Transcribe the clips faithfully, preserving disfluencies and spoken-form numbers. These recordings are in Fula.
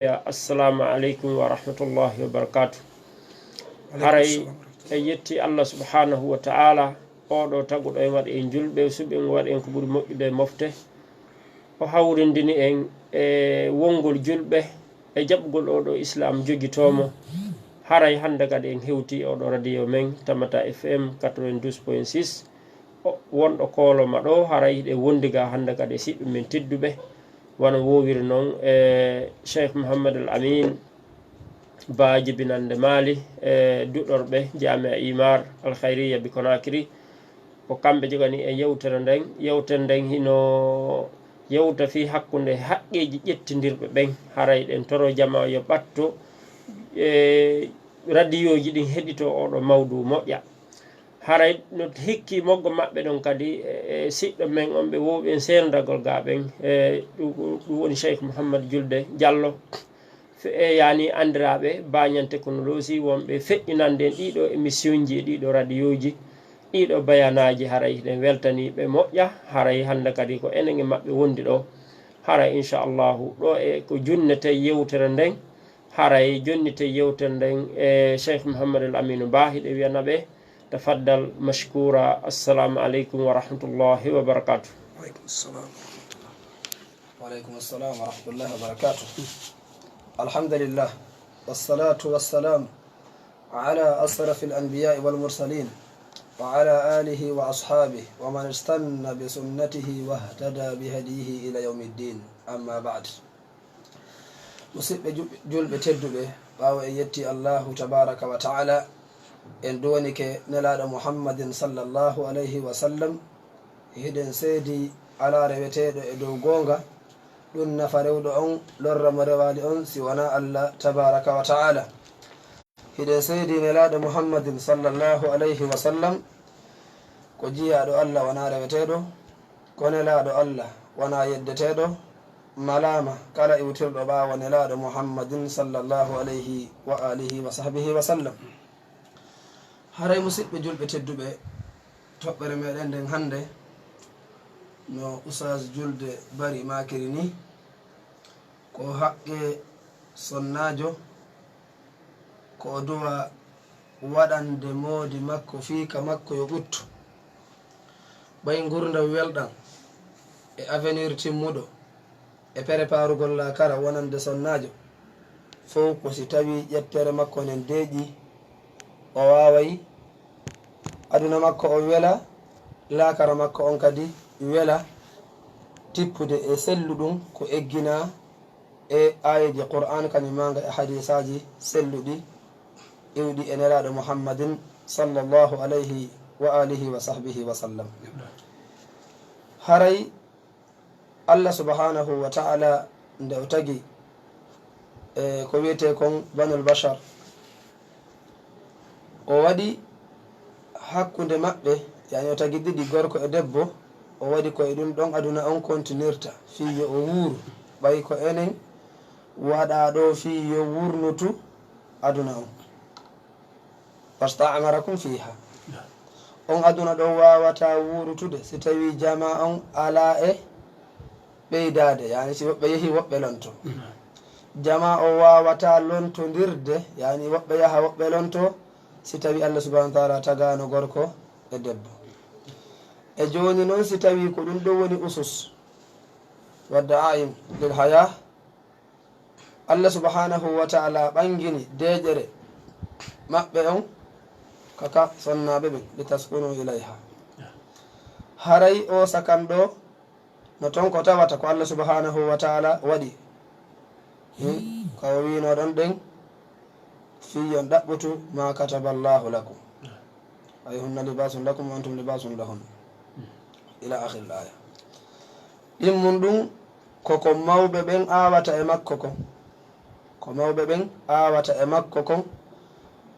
Ya, assalamu aleykum wa rahmatullahi wa barakatuh. Haray en yetti Allah subhanahu wa ta'ala, oɗo taguɗo en waɗi en julɓe, suɓi en waɗi en ko ɓuri moƴƴude e mofte. O hawrindini en e wongol julɓe e jaɓgol oɗo Islam jogitoomo. Haray hannde kadi en hewti oɗo radio men Tamata F M quatre-vingt-douze point six. O, wonɗo kooloma ɗo, haray hiɗen wondi ga hannde kadi e siɓɓe men tedduɓe, wano wowiri noon e Cheikh Mouhamadul Amin Ba jibinande Mali, e duɗorɓe Jamia Imar Al Khayriya bi Conakry. Ko kamɓe jogani en yewtere nden. Yewtere nden hino yewta fii hakkunde haqqeeji ƴettindirɓe ɓen. Haray ɗen toro jama yo ɓatto, e radiyooji ɗin heɗito oɗo mawdu moƴƴa. Haray no hikki moggo maɓɓe ɗon kadi, e, e siɗɗo men on ɓe wowɓe en seernagol ga ɓen, e, ɗum, ɗum woni Cheikh Mouhammad Julde Diallo. Fe-, e, yani anndiraaɓe Banyan Technologie wonɓe feƴƴinande en ɗiɗo émission ji e ɗiɗo radiyooji, ɗiɗo bayanaaji, haray hiɗen weltani ɓe moƴƴa. Haray hannde kadi ko enen e maɓɓe wondi ɗo. Haray inchallahu ɗo e ko junnete yewtere nden. Haray jonnite yewtere nden e Cheikh Mouhamadul Aminu Ba, hiɗe wiyana ɓe, tafaddal mashkura. Assalamu aleykum wa rahmatullahi wa barakatuh. Waaleykum salam. Waaleykum salam wa rahmatullahi wa barakatuh. Alhamdulillah. Wassalatu wassalam ala ashrafil anbiya'i wal mursalin wa ala alihi wa ashabihi wa man istanna bi sunnatihi wahtada bi hadiyihi ila yawmiddin. Amma ba'd. Musidɓe ju-, julɓe tedduɓe, ɓaawo en yetti Allahu tabaraka wa ta'ala, en duwanike Nelaaɗo Muhammadin sallallahu alayhi wa sallam, hiɗen seedi alaa reweteeɗo e dow goonga, ɗum nafa rewɗo on, lorra mo rewaali on, si wanaa Allah tabaraka wa ta'ala. Hiɗen seedi Nelaaɗo Muhammadin sallallahu alayhi wa sallam ko jiyaaɗo Allah, wanaa reweteeɗo, ko nelaaɗo Allah, wanaa yeddeteeɗo, malaama kala iwtirɗo ɓaawo Nelaaɗo Muhammadin sallallahu alayhi wa alihi wa sahbihi wa sallam. Haray musidɓe julɓe tedduɓe, toɓɓere meɗen nden hannde, no Oustaz Julde Bari maakiri ni, ko haqqe sonnaajo, ko o duwa waɗande moodi makko fii ka makko yo ɓuttu. Ɓay ngurndan welɗan e avenir timmuɗo e preparugol laakara wonande sonnaajo, fow ko si tawii ƴettere makko nden deeƴi, o waaway aduna makko on wela, laakara makko on kadi wela, tippude e selluɗum ko egginaa e aayeeje Qur'aan kañum maa nga e hadiisaaji selluɗi iwɗi e Nelaaɗo Muhammadin sallallahu alayhi wa alihi wa sahbihi wa sallam. Haray Allah subhanahu wa ta'ala nde o tagi, e, ko wiyetee kon Banul Bashar, o waɗi hakkunde maɓɓe, yani o tagi ɗiɗi, gorko e debbo, o waɗi ko e ɗum ɗon aduna on kontinirta, fii yo o wuuru, ɓay ko enen waɗaa ɗoo fii yo wuurnutu aduna on. Wasta'marakum fiha. On aduna ɗon waawataa wuurutude si tawii jamaa on alaa e ɓeydaade, yani si woɓɓe yehi, woɓɓe lonto. Jamaa on waawataa lontondirde, yani woɓɓe yaha, woɓɓe lonto, si tawii Allah subhanahu wa ta'ala tagaano gorko e debbo. E jooni non, si tawii ko ɗum ɗon woni usus wa da'a'im lil hayah, Allah subhanahu wa ta'ala ɓangini deeƴere maɓɓe on ka, ka sonnaaɓe ɓen, li taskunu ilayha. Haray o sakan ɗo, no ton ko tawata ko Allah subhanahu wa ta'ala waɗi. Hmm? Ka o wiino ɗon ɗen, fii yon ɗaɓɓutu ma kataba Allahu lakum. Ay hunna libasun lakum wa antum libasun lahun. Ila akhiril aya. Ɗimmun ɗum ko ko mawɓe ɓen aawata e makko kon. Ko mawɓe ɓen aawata e makko kon.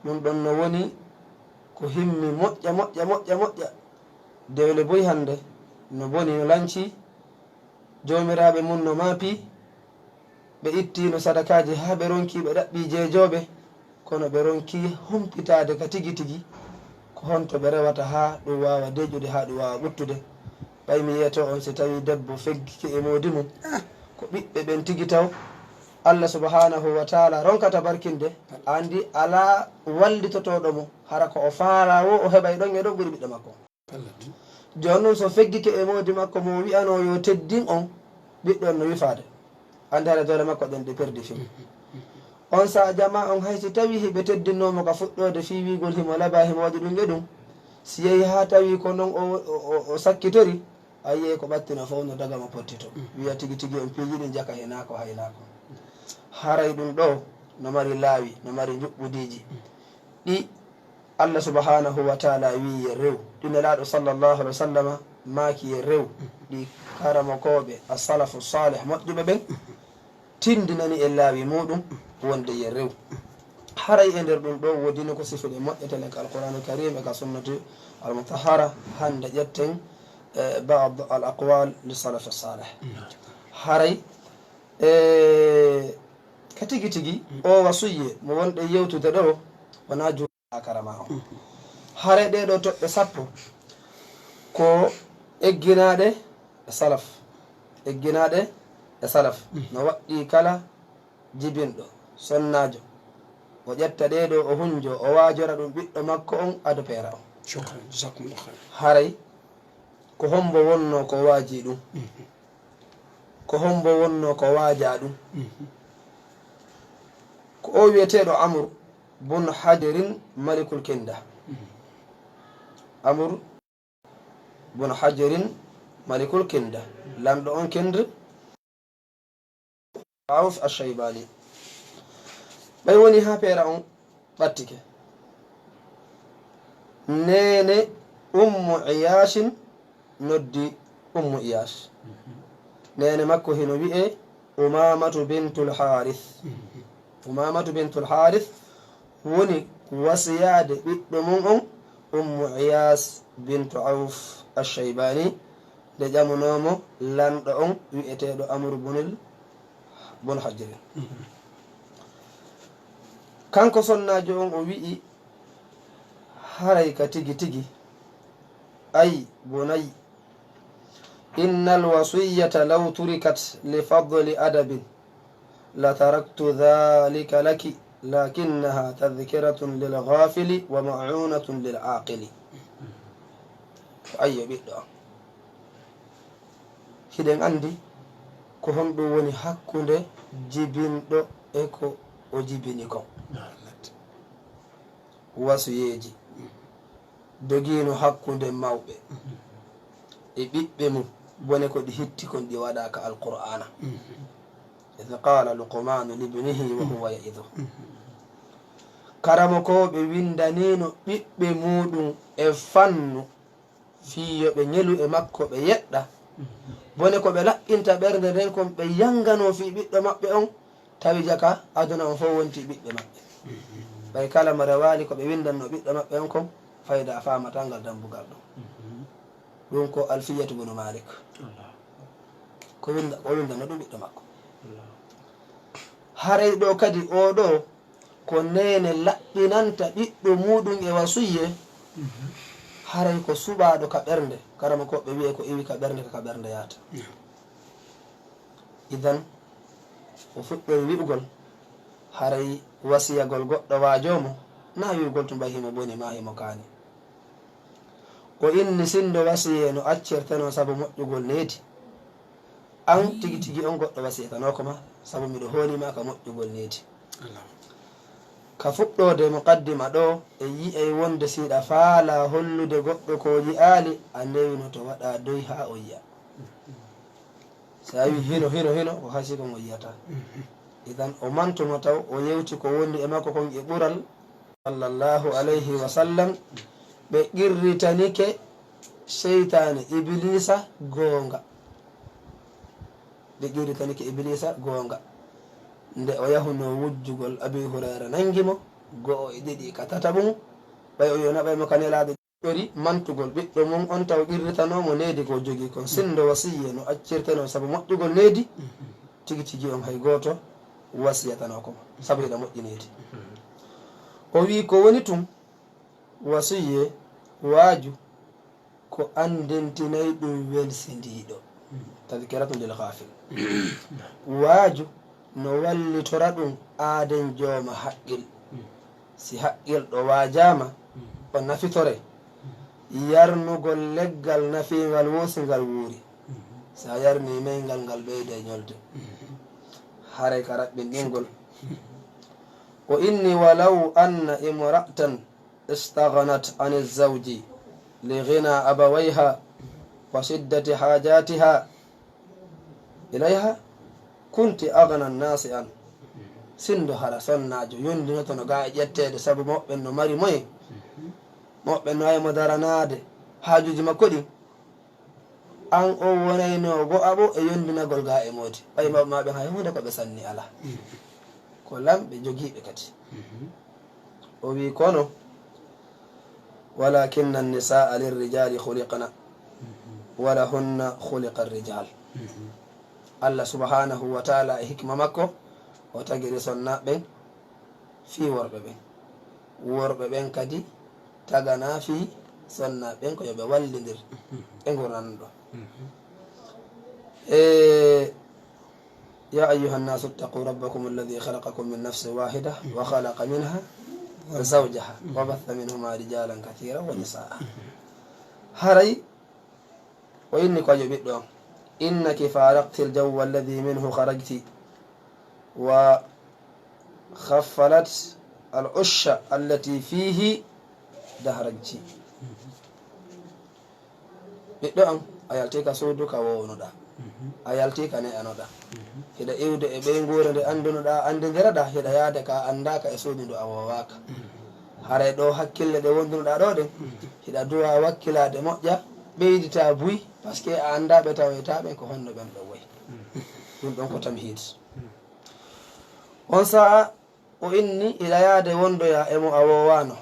Ɗum ɗon no woni ko himmi moƴƴa, moƴƴa, moƴƴa, moƴƴa. Dewle buy hannde no boni, no lanci. Joomiraaɓe mun no maapi. Ɓe ittiino sadakaaji haa ɓe ronki, ɓe ɗaɓɓi jeejooɓe, kono ɓe ronki humpitaade ka tigi tigi ko honto ɓe rewata haa ɗum waawa deeƴude, haa ɗum waawa ɓuttude. Ɓay mi yeeto on, si tawii debbo feggike e moodi mum, ko ɓiɓɓe ɓen tigi taw Allah subhanahu wa taala ronkata barkinde, anndi alaa wallitotooɗo mo, hara ko o faalaa wo o heɓay ɗon e ɗon ɓuri ɓiɗɗo makko. Jooni noon, so feggike e moodi makko mo o wi'anoo yo teddin on, ɓiɗɗo on no wifaade. Anndi hara doole makko ɗen ɗe perdi fii. On saa'a jamaa on, hay si tawii hiɓe teddinnoo mo ka fuɗɗoode fii wi'ugol himo labaa, himo waɗi ɗum e ɗum, si yehii haa tawii ko non o, o, o, o sakkitori, a yi'ay ko ɓattino fof no daga mo pottito. Wi'a tigi tigi on piiji ɗin jaka hinaako haynaako. Haray ɗum ɗoo no mari laawi, no mari njuɓɓudiiji. Ɗi Allah subhanahu wa taala wi'i ye rew, ɗi Nelaaɗo sallallahu alaihi wa sallama maaki ye rew, ɗi karamokooɓe as-salafu salih moƴƴuɓe ɓen tindinani e laawi muuɗum wonde ye rew. Haray e nder ɗum ɗoo woodino ko sifuɗe moƴƴetele ka Alqur'aanul Kariim e ka sunnati al-mutahhara. Hannde ƴetten, eh, ba'd al-aqwal li salafi salih. Haray, eh, ka tigi tigi, o wasiyye mo wonɗen yewtude ɗoo, wonaa ju-, karama on. Haray ɗee ɗoo toɓɓe sappo ko egginaaɗe e salaf. Egginaaɗe e salaf. No waɗɗii kala jibinɗo, sonnaajo, o ƴetta ɗee ɗoo, o hunjo, o waajora ɗum ɓiɗɗo makko on ado peera on. Shukran, jazakumullah khair. Haray ko hombo wonnoo ko waajii ɗum? Ko hombo wonnoo ko waajaa ɗum? Ko o wi'eteeɗo Amr bun Hajarin Malikul Kinda. Amr bun Hajarin Malikul Kinda, lanɗo on Kinda, Awf Ash-Shaybani. Ɓay woni haa peera on ɓattike, neene Ummu Iyashin noddi Ummu Iyas. Neene makko hino wi'ee Umamatu bintul Harith. Umamatu bintul Harith woni wasiyaade ɓiɗɗo mum on, Ummu Iyas bintu Awf Ash-Shaybani, nde ƴamunoo mo lanɗo on wi'eteeɗo Amru bunil, bun Hajrin. Kanko sonnaajo on o wi'i, haray ka tigi tigi, ay bunay, innal wasiyyata law turikat li fadli adabin, la taraktu dhalika laki, lakinnaha tadhkiratun lil ghafili wa ma'unatun lil aqili. Ko ayyo ɓiɗɗo am. Hiɗen anndi ko honɗum woni hakkunde jibinɗo e ko o jibini kon. Wasuyeeji dogiino hakkunde mawɓe e ɓiɓɓe mum, bone ko ɗi hitti kon ɗi waɗaaka Alqur'aana. Idh qala Luqmanu libnihi wa huwa ya'idhuh. Karamokooɓe winndaniino ɓiɓɓe muuɗum e fannu fii yo ɓe ŋelu e makko, ɓe yeɗɗa. Bone ko ɓe laɓɓinta ɓernde nden kon, ɓe yanganoo fii ɓiɗɗo maɓɓe on, tawi jaka aduna on fof wonti ɓiɓɓe maɓɓe. Ɓay kala mo rewaali ko ɓe winndannoo ɓiɗɗo maɓɓe on kon, fayda faamataa ngal dambugal ɗum. Ɗum ko Alfiyatu bunu Malik. Ko winnda-, ko winndannoo ɗum ɓiɗɗo makko. Haray ɗoo kadi, oo ɗoo ko neene laɓɓinanta ɓiɗɗo muuɗum e wasuyye, haray ko suɓaaɗo ka ɓernde. Karamokooɓe wi'ee ko iwi ka ɓernde, ka ɓernde yaata. Idan, o fuɗɗori wi'ugol, haray wasiyagol goɗɗo waajoo mo, naa wi'ugol tun ɓay himo boni maa himo kaani. O inni, sinndo wasiyee no accirtenoo sabu moƴƴugol needi, an tigi tigi on goɗɗo wasiyatanoo ko ma, sabu miɗo hoolii ma ka moƴƴugol needi. Ka fuɗɗoode muqaddima ɗoo, e yi'ay wonde si hiɗa faalaa hollude goɗɗo ko yi'aali, a newinoto waɗaa doy haa o yi'a. Si a wi'i hino, hino, hino, ko hay si ko mo yi'ataa. Idan o mantuno taw o yewti ko wondi e makko kon e ɓural, sallallahu alayhi wa sallam, ɓe qirritanike seytaane Ibiliisa goonga. Ɓe qirritanike Ibiliisa goonga. Nde o yahunoo wujjugol, Abi Hurayra nangi mo, go'o e ɗiɗi ka tataɓun, ɓay o yona ɓay mo ka Nelaaɗo. Ɓuri mantugol ɓiɗɗo mum on taw qirritanoo mo needi ko jogii kon. Sinndo wasiyye no accirtenoo sabu moƴƴugol needi, tigi tigi on hay gooto wasiyatanoo ko mo, sabu hiɗa moƴƴi needi. O wi'i ko woni tun, wasiyye, waaju, ko anndintinay ɗum welsindiiɗo. Tadkiratun lil ghafil. Waaju, No wallitora ɗum aaden jooma haqqil. Si haqqilɗo waajaama, o nafitore yarnugol leggal nafiingal woo si ngal wuuri. Si a yarnii mayngal, ngal ɓeyday ñolde. Haray ka raɓɓinɗingol. O inni: ولو أن امرأة استغنت عن الزوج لغنى أبويها وشدة حاجاتها إليها كنت أغنى الناس عنه. Sinndo hara sonnaajo yondinotono gaa e ƴetteede sabu mawɓe ɓen no mari moye, mawɓe ɓen no waawi mo daranaade haajuuji makko ɗin, an on wonayno go'aɓo e yondinagol gaa e moodi. Ɓay mawɓe maa ɓen hay huunde ko ɓe sanni alaa. Ko lamɓe jogiiɓe kadi. O wi'i: kono, ولكن النساء للرجال خلقن ولهن خلق الرجال. Allah subhanahu wa ta'ala e hikma makko, o tagiri sonnaaɓe ɓen fii worɓe ɓen. Worɓe ɓen kadi taganaa fii sonnaaɓe ɓen ko yo ɓe wallindir e ngurndan ɗoo. E يا أيها الناس اتقوا ربكم الذي خلقكم من نفس واحدة وخلق منها زوجها وبث منهما رجالا كثيرا ونساء. Haray o inni ko yo ɓiɗɗo am: إنك فارقت الجو الذي منه خرجت وخفلت العش التي فيه دحرجت. Ɓiɗɗo am, a yaltii ka suudu ka wownuɗaa, a yaltii ka ne'anoɗaa. Hiɗa iwde e ɓeynguure nde anndunoɗaa, anndindiraɗaa, hiɗa yaade ka anndaaka e suudu ndu a woowaaka. Haray ɗoo hakkille ɗe wondunoɗaa ɗoo ɗen, hiɗa duwaa wakkilaade moƴƴa, ɓeyditaa buy, parce que a anndaa ɓe tawoytaa ɓen ko honno ɓen ɗon woyi. Ɗum ɗon ko tamhiid. On sa'a, o inni hiɗa yaade wondoyaa e mo a woowaano,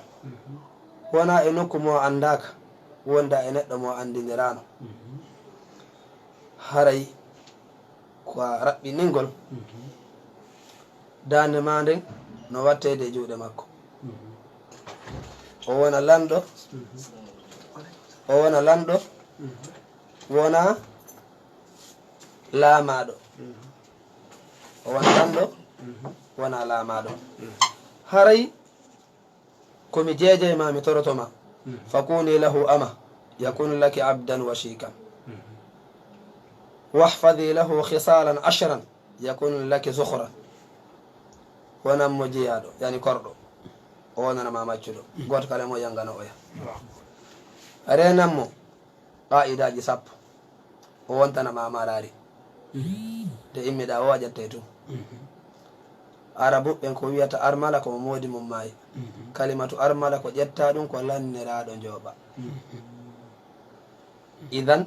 wonaa e nokku mo a anndaaka, wondaa e neɗɗo mo a anndindiraano. Haray ko a raɓɓiningol, daande maa nden no watteede e juuɗe makko. O wona lanɗo, o wona lanɗo, wona laamaaɗo. O wona lanɗo, wona laamaaɗo. Haray ko mi jeejay ma, mi toroto ma. فكوني له أمة يكن لك عبدا وشيكا واحفظي له خصالا عشرا يكن لك ذخرا. Wonan mo jeyaaɗo, yani korɗo, o wonana ma maccuɗo. Gooto kala mo yangano oya. Renan mo qaa'idaaji sappo, o wontana ma maraari. Nde immiɗaa o a ƴettay tun. Arabuɓe ɓen ko wiyata armala ko mo moodi mum maayi. Kalimatu armala ko ƴetta ɗum ko lanniraaɗo njooɓa. Idan,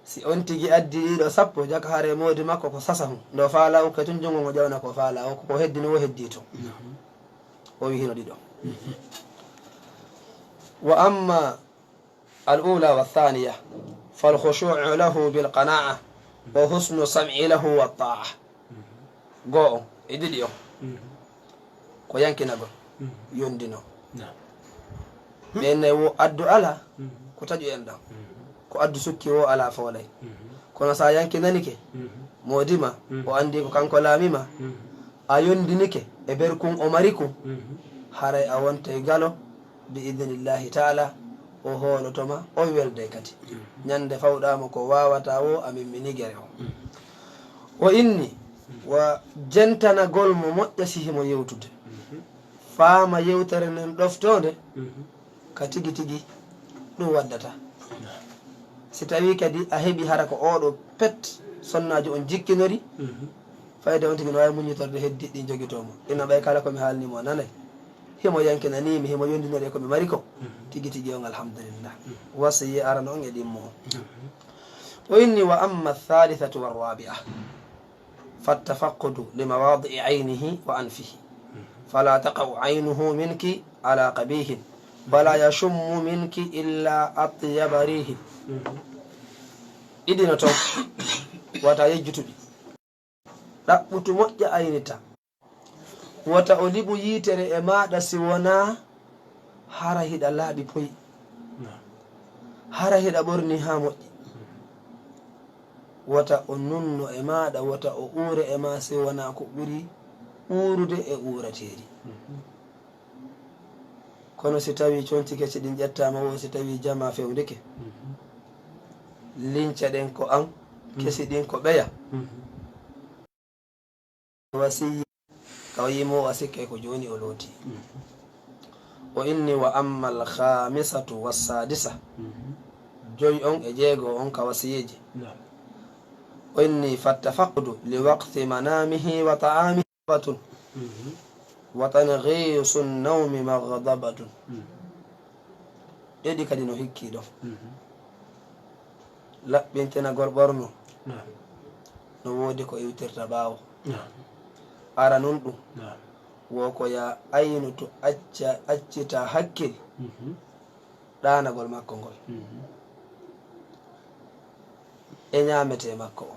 si on tigi addi ɗiɗo sappo, jaka hare moodi makko ko sasa hun. Ndo faala ukke tun, junngo ngo ƴawna ko faala o, ko heddini o heddii tun. O wi hino ɗiɗo. وأما الأولى والثانية فالخشوع له بالقناعة وحسن السمع له والطاعة. Goo on, e ɗiɗi on, ko yankinagol, yondinoo. Ɓen nay wo addu alaa, ko taƴu enɗan. Ko addu sukki wo alaa foolay. Kono si a yankinanike, moodi ma, o anndi ko kanko laami ma, a yondinike e berkun o mari kun, haray a wontay galo, bi idnillahi taala, o hooloto ma, o welday kadi. Ñande fawɗaa mo ko waawataa wo, a mimmini gere on. O inni, wa jentanagol mo moƴƴa si himo yewtude. Faama yewtere nden ɗoftoonde, ka tigi tigi ɗum waddata. Si tawii kadi a heɓi hara ko oo ɗoo pet sonnaajo on jikkinori, fayde on tigi no waawi muññitorde heddiiɗi ɗin jogitoo mo. Ina ɓay kala ko mi haalni mo nanay. Himo yankinanii mi, himo yondinori e ko mi mari kon. Tigi tigi on, alhamdulillah. Wasiyee arano on e ɗimmo on. O inni, وأما الثالثة والرابعة فالتفقد لمواضع عينه وأنفه، فلا تقع عينه منك على قبيح، ولا يشم منك إلا أطيب ريح. Ɗiɗi no ton, wata yejjutu ɗi. Ɗaɓɓutu moƴƴa aynita. Wota o liɓu yiitere e maaɗa si wonaa hara hiɗa laaɓi poy. Hara hiɗa ɓorni haa moƴƴi. Wota o nunno e maaɗa, wota o uure e ma si wonaa ko ɓuri uurude e uurateeri. Kono si tawii conci kesi ɗin ƴettaama, wo si tawii jamaa fewndike, lince ɗen ko an, kesi ɗin ko ɓeya. Wasiyya ka o yimo o sikkay ko jooni o looti. O inni: "Wa ammal khamisatu wassadisa." Joyi on e jeego on ka wasiyeeji. O inni: "Fattafaqudu li waqti manamihi wa ta'amihi batun. Wa tanghisu nawmi maghdabatun." Ɗeɗi kadi no hikkii ɗon. Laɓɓintinagol ɓorno. No woodi ko iwtirta ɓaawo. Ara nun ɗum. Wo ko ya aynutu acca, accita hakkil. Ɗaanagol makko ngol. E ñaametee makko o.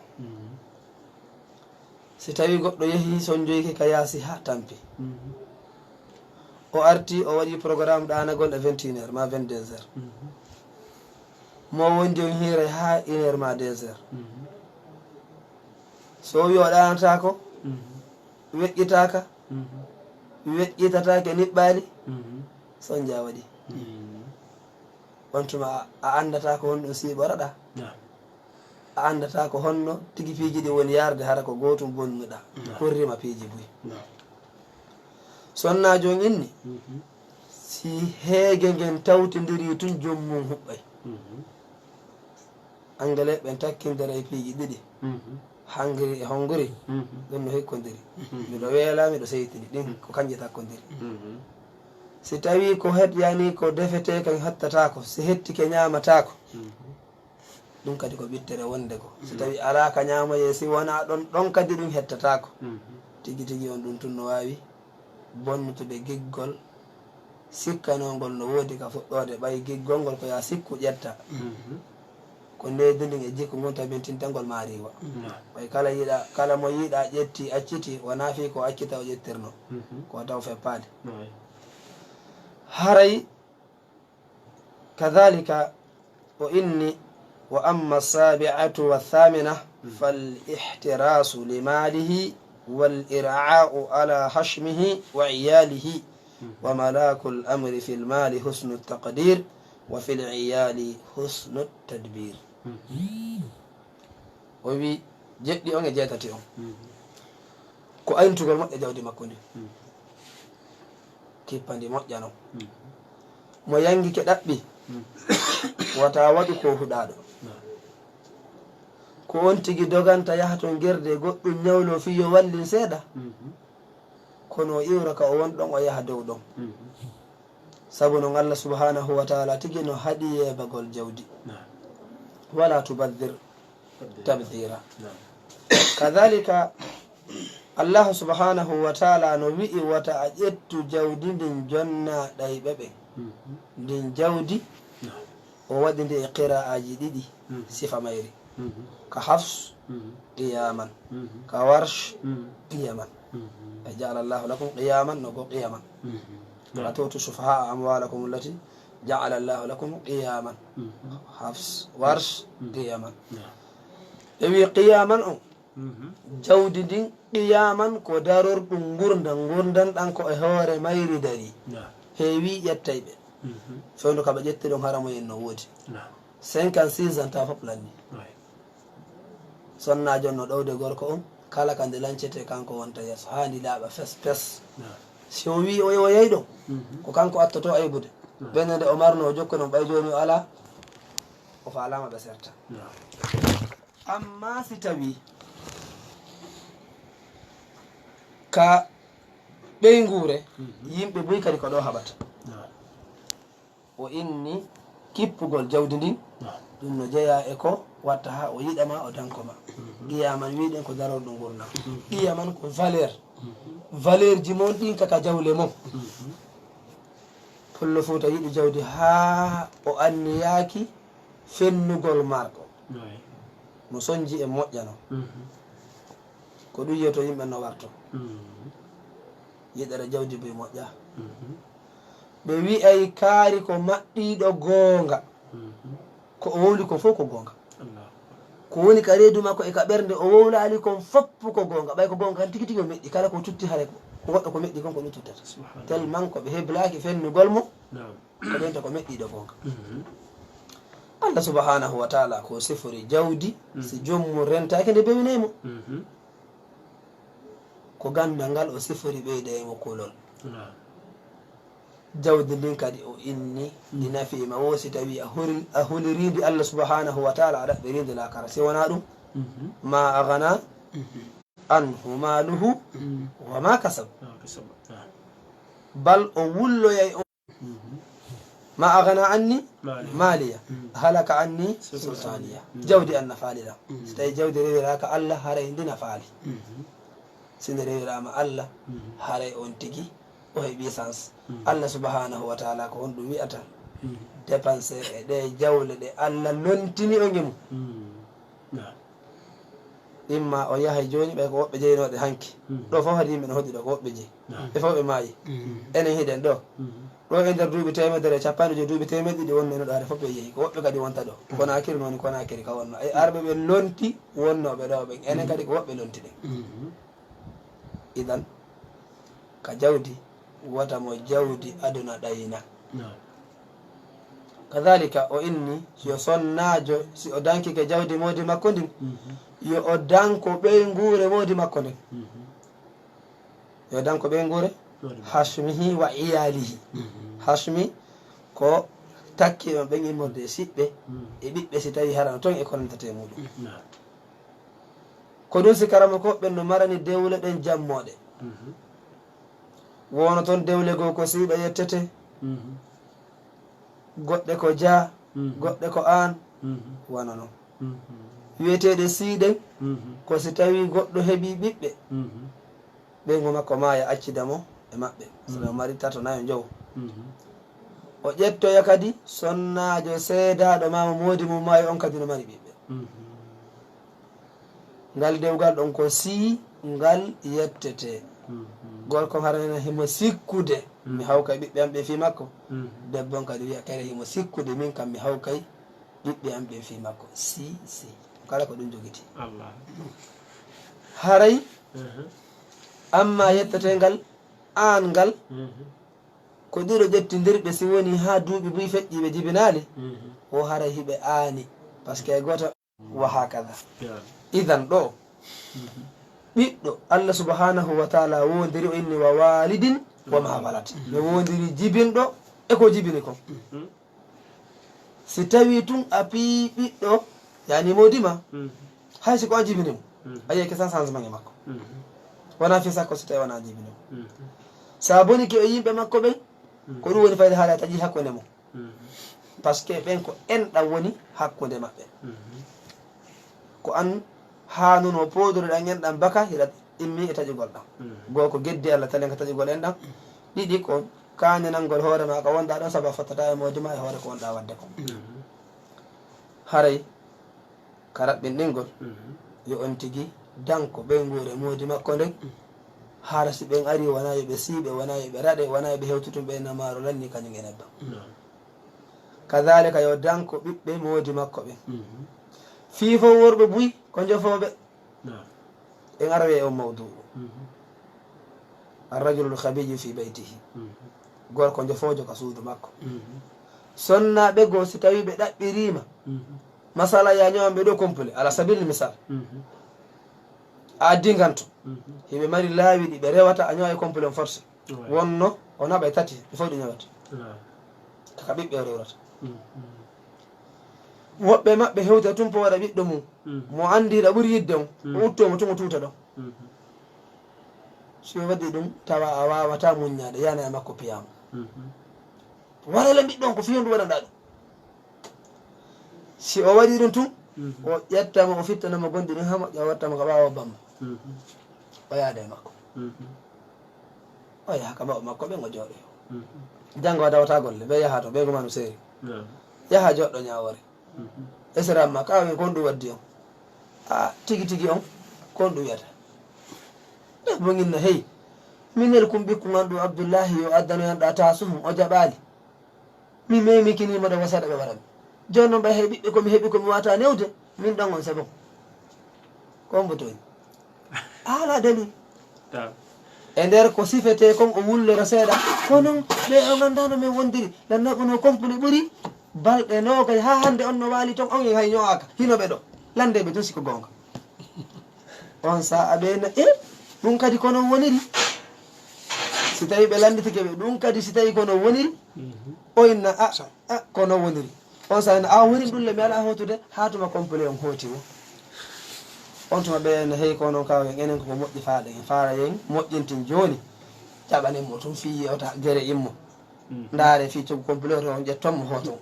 Si tawii goɗɗo yehii sonjoyke ka yaasi haa tampi. O artii, o waɗii programme ɗaanagol e vingt et une heures ma vingt-deux heures. Mo wondi on hiiray haa une heure ma deux heures. So o wii o ɗaanataako, weƴƴitaaka, weƴƴitataake niɓɓaali, sonja waɗi. On tuma a, a anndataa ko honɗum siiɓoraɗaa. A anndataa ko honno tigi piiji ɗi woni yaarde, hara ko gootum bonnuɗaa. Kurrima piiji buy. Sonnaajo on inni, si heege ngen tawtindiri tun, joom mum huɓɓay. Angale ɓen takkindira e piiji ɗiɗi, hangri e hongri, ɗum no hikkondiri. Miɗo weelaa, miɗo seytini, ɗin ko kanje takkondiri. Si tawii ko het, yani ko defetee kan hettataako, si hettike ñaamataako, ɗum kadi ko ɓittere wonde ko. Si tawii alaa ka ñaamoyee, si wonaa ɗon, ɗon kadi ɗum hettataako. Tigi tigi on ɗum tun no waawi bonnutude giggol sikkanongol no woodi ka fuɗɗoode, ɓay giggol ngol ko yaa sikku ƴetta. Ko ndeedi ndin e jikku ngun tabintintangol maariwa. Ɓay kala yiɗa, kala mo yiɗa ƴetti, acciti, wonaa fii ko accita o ƴettirno. Ko taw feppaade. Haray كذلك، o inni, وأما السابعة والثامنة فالاحتراس لماله والإرعاء على هشمه وعياله، وملاك الأمر في المال حسن التقدير، وفي العيال حسن التدبير. O wi, jeɗɗi on e jeetati on, ko ayntugol moƴƴa jawdi makko ndi. Kippa ndi moƴƴa non. Mo yangike ɗaɓɓi, wata waɗu ko huɗaaɗo. Ko on tigi doganta yaha ton gerde goɗɗum ñawlo fii yo wallin seeɗa. Kono o iwra ka o won ɗon, o yaha dow ɗon. Sabu non Allah subhanahu wa ta'ala tigi no haɗi yeebagol jawdi. Wala tubaddir tabdira. Kadhalika, Allah subhanahu wa ta'ala no wi'i wata a ƴettu jawdi ndin jonna ɗayɓe ɓen. Ndin jawdi, o waɗi ndi e qira'aaji ɗiɗi, sifa mayri. Ka Hafs, qiyaman. Ka Warsh, qiyaman. Ay, ja'ala Allahu lakum qiyaman, no go qiyaman. Wala tu'tu sufaha'a amwalakum allati ja'ala Allahu lakum qiyaman. Hafs, Warsh, qiyaman. Ɓe wi qiyaman on, jawdi ndin qiyaman ko darorɗum ngurndan, ngurndan ɗan ko e hoore mayri dari. Heewi ƴettay ɓe. Fewndo ka ɓe ƴetti ɗon haramoyen no woodi. Cinquante-six ans ta fof lanni. Sonnaajo no ɗowde gorko on, kala ka nde lancete kanko wonta yeeso, haa ndi laaɓa fes, fes. Si o wi o, o yey ɗon, ko kanko attoto aybude. Bene nde o marno o jokko non, ɓay jooni o alaa, o faalaama ɓe serta. Amma si tawi ka ɓeynguure, yimɓe buy kadi ko ɗo haɓata. O inni kippugol jawdi ndin, ɗum no jeyaa e ko watta haa o yiɗa ma, o danko ma. Qiyaman wiɗen ko darorɗo ngurndan. Qiyaman ko valeur. Valeur ji mon ɗin kaka jawle mon. Pullo Fuuta yiɗi jawdi haa o anniyaaki fennugol marko. No sonji e moƴƴano. Ko ɗum yiyoto yimɓe no warto. Yiɗere jawdi buy moƴƴa. Ɓe wi'ay kaari ko maɗɗiiɗo goonga. Ko o wowli kon fof ko goonga. Ko woni ka reedu makko e ka ɓernde, o wowlaali kon fof ko goonga. Ɓay ko goonga kan tigi tigi o meɗɗi, kala ko tutti hare ko, ko goɗɗo ko meɗɗi kon ko ɗum tuttata. Subhanallah. Tellement ko ɓe heblaaki fennugol mo, naam, ko ɓen to ko meɗɗiiɗo goonga. Mhm. Allah subhanahu wa taala ko sifori jawdi, mhm, si joom mum rentaaki nde bewinay mo. Mhm. Ko ganndal ngal o sifori ɓeyda e mo kulol. Naam. Jawdi ndin kadi o inni, ndi nafiima wo si tawii a hori-, a huliriindi Allah subhanahu wa taala, a ɗaɓɓiriindi laakara. Si wonaa ɗum, mhm, ma agana, mhm, anhu maluhu, mhm, wa ma kasab. Wa kasab. Ah. Bal o wulloyay on. Mhm. Ma agana anni maliya. Maliya. Mhm. Halaka anni sultaniya. Sultaniya. Mhm. Jawdi an nafaali lan. Mhm. Si tawii jawdi rewiraaka Allah, haray ndi nafaali. Mhm. Si nde rewiraama Allah, mhm, haray on tigi o heɓi sens. Mm. Allah subhanahu wa taala ko honɗum wi'ata? Mm. Dépenser e ɗe jawle ɗe Allah lontini on e mum. Mm. Naam. Imma o yahay jooni, ɓay ko woɓɓe jeynooɗe hanki. Mm. Ɗo fof hadi yimɓe no hoɗi ɗo ko woɓɓe jeyi. Naam. Ɓe fof ɓe maayi. Mm. Enen hiɗen ɗo. Mm. Ɗo e nder duuɓi teemedere e capanɗe joyi, duuɓi teemeɗe ɗiɗi wonno eno ɗo, hade fof ɓe yehi. Ko woɓɓe kadi wonta ɗo. Mm. Konakiri no woni Konakiri ka wonno. E arɓe ɓe lonti wonno ɓe ɗo ɓen. Enen, mm, kadi ko woɓɓe lonti ɗen. Mm. Idan, ka jawdi, wota mo jawdi aduna ɗayna. Naam. Kadhalika, o inni, si o sonnaajo, si o dankike jawdi moodi makko ndin, mhm, yo o danko ɓeynguure moodi makko nden. Mhm. Yo o danko ɓeynguure? Moodi makko. Hashmihi wa iyalihi. Mhm. Hashmi ko takki on ɓen immorde e siɓɓe, mhm, e ɓiɓɓe si tawi harano ton e ko nandata e muɗum. Naam. Ko ɗum si karamokooɓe ɓen no marani dewle ɗen jammooɗe. Mhm. Woono toon dewle goo ko siiɓe yettete, mhm, goɗɗe ko jaa, mhm, goɗɗe ko aan, mhm, wano noon. Mhm. Wiyeteeɗe sii ɗen, mhm, ko si tawii goɗɗo heɓii ɓiɓɓe, mhm, ɓeyngu makko maaya accida mo e maɓɓe. So, mhm, o mari tato, nayo, njowo. Mhm. O ƴettoya kadi sonnaajo seedaaɗo maa mo moodi mum maayi on kadi no mari ɓiɓɓe. Mhm. Ngal dewgal ɗon ko sii ngal yettete. Mhm. Gorko on hara nana himo sikkude, mhm, mi hawkay ɓiɓɓe am ɓe fii makko. Mhm. Debbo on kadi wiya kere himo sikkude min kam mi hawkay ɓiɓɓe am ɓe fii makko. Sii, sii. Kala ko ɗum jogiti. Allah. Haray, mhm, amma yetteteengal aan ngal, mhm, ko ɗiɗo ƴettindirɓe, si woni haa duuɓi buy feƴƴi ɓe jibinaali, mhm, o haray hiɓe aani. Parce que gooto, wa hakada. Ya. Idan ɗo, mhm, ɓiɗɗo, Allah subhanahu wa taala wondiri, o inni, "Wa walidin wa ma walad." Mhm. Mi wondiri jibinɗo e ko jibini kon. Mhm. Si tawii tun a pii ɓiɗɗo, yani moodi ma, mhm, hay si ko an jibini mo, mhm, a yi'ay ke sans changement e makko. Mhm. Wonaa fii sakko si tawii wonaa jibini mo. Mhm. Sa bonike e yimɓe makko ɓen, mhm, ko ɗum woni fayde haala taƴi hakkunde mum. Mhm. Parce que ɓen ko enɗan woni hakkunde maɓɓe. Mhm. Ko an haanuno poodruɗan enɗan baka hiɗa immi e taƴugol ɗan. Mhm. Goo ko geddi Allah talen ka taƴugol enɗan. Ɗiɗi ko kaañanangol hoore ma ka wonɗaa ɗon sabu a fottataa e moodi ma e hoore ko wonɗaa waɗde kon. Mhm. Haray ka raɓɓinɗingol, mhm, yo on tigi danko ɓeynguure moodi makko nden. Mhm. Hara si ɓen arii, wonaa yo ɓe siiɓe, wonaa yo ɓe raɗe, wonaa yo ɓe hewtu tun, ɓe namaaro lanni kañum e nebbam. Naam. Kadhalika yo danko ɓiɓɓe moodi makko ɓen. Mhm. Fii fof worɓe buy ko njofooɓe. Naam. En aroyay e on mawduu'u. Mhm. Arrajulul khabiyyu fi baytihi. Mhm. Gorko njofoojo ka suudu makko. Mhm. Sonnaaɓe goo, si tawii ɓe ɗaɓɓiriima, mhm, masala, ya ñowan ɓe ɗo complet, ala sabilil misal. Mhm. A addi nganto. Mhm. Hiɓe mari laawi ɗi ɓe rewata, a ñowa e complet on forcé. Ouais. Wonno o naɓay tati, ɓe fof ɗi ñowata. Ouais. Ka ɓiɓɓe o rewrata. Mhm. Woɓɓe maɓɓe hewta tun poora ɓiɗɗo mum. Mhm. Mo anndi hiɗa ɓuri yidde on, mhm, o uttoo mo tun o tuuta ɗon. Mhm. Si o waɗi ɗum, tawa a waawataa muññaade, yana e makko piyaa mo. Mhm. Waɗa lan ɓiɗɗo on ko fii honɗum waɗanɗaa ɗum? Si o waɗi ɗum tun, mhm, o ƴetta mo, o fittana mo gonɗi ɗin haa moƴƴa, o watta mo ka ɓaawo bamma. Mhm. O yaada e makko. Mhm. O yaha ka mawɓe makko ɓen, o jooɗoyo. Mhm. Janngo a dawataa golle, ɓe yaha to, ɓe gumanu seeri. Naam. Yaha joɗɗo ñaawoore. Mhm. Esra amma ka wi kon ɗum waddi on. A tigi tigi on, kon ɗum wiyata. Ɓe bo nginna, hey, minel kum ɓikkun an ɗum Abdullahi yo addano yan ɗa taasuhum, o jaɓaali. Mi memikini mo ɗo wasata ɓe warani. Jooni noon ɓay hay ɓiɓɓe ko mi heɓi ko mi wata newde, min ɗon on c'est bon. Ko on mbo tooñi. A alaa dalil. Taw. E nder ko sifetee kon, o wullora seeɗa. Kono ɓe o nganndaa no men wondiri. Lannaɓo no complet ɓuri. Balɗe noogay haa hannde on no waali ton, on en hay ño'aaka. Hino ɓe ɗo. Lannde ɓe tun si ko goonga. On saa'a ɓe na, "E, ɗum kadi ko non woniri?" Si tawii ɓe lannditike ɓe, "Ɗum kadi si tawii ko non woniri?" O inna, "A, a, ko non woniri." On saa'a na, "A, woni ɗum le, mi alaa hootude." Haa tuma complet on hooti wo. On tuma ɓe na, "Hey, ko non kaw en, enen ko moƴƴi faaɗa en, faara en, moƴƴintin jooni." Ƴaɓanen mo tun fii yewta gere immo. Ndaare fii coggu complet o, on ƴetton mo hooto.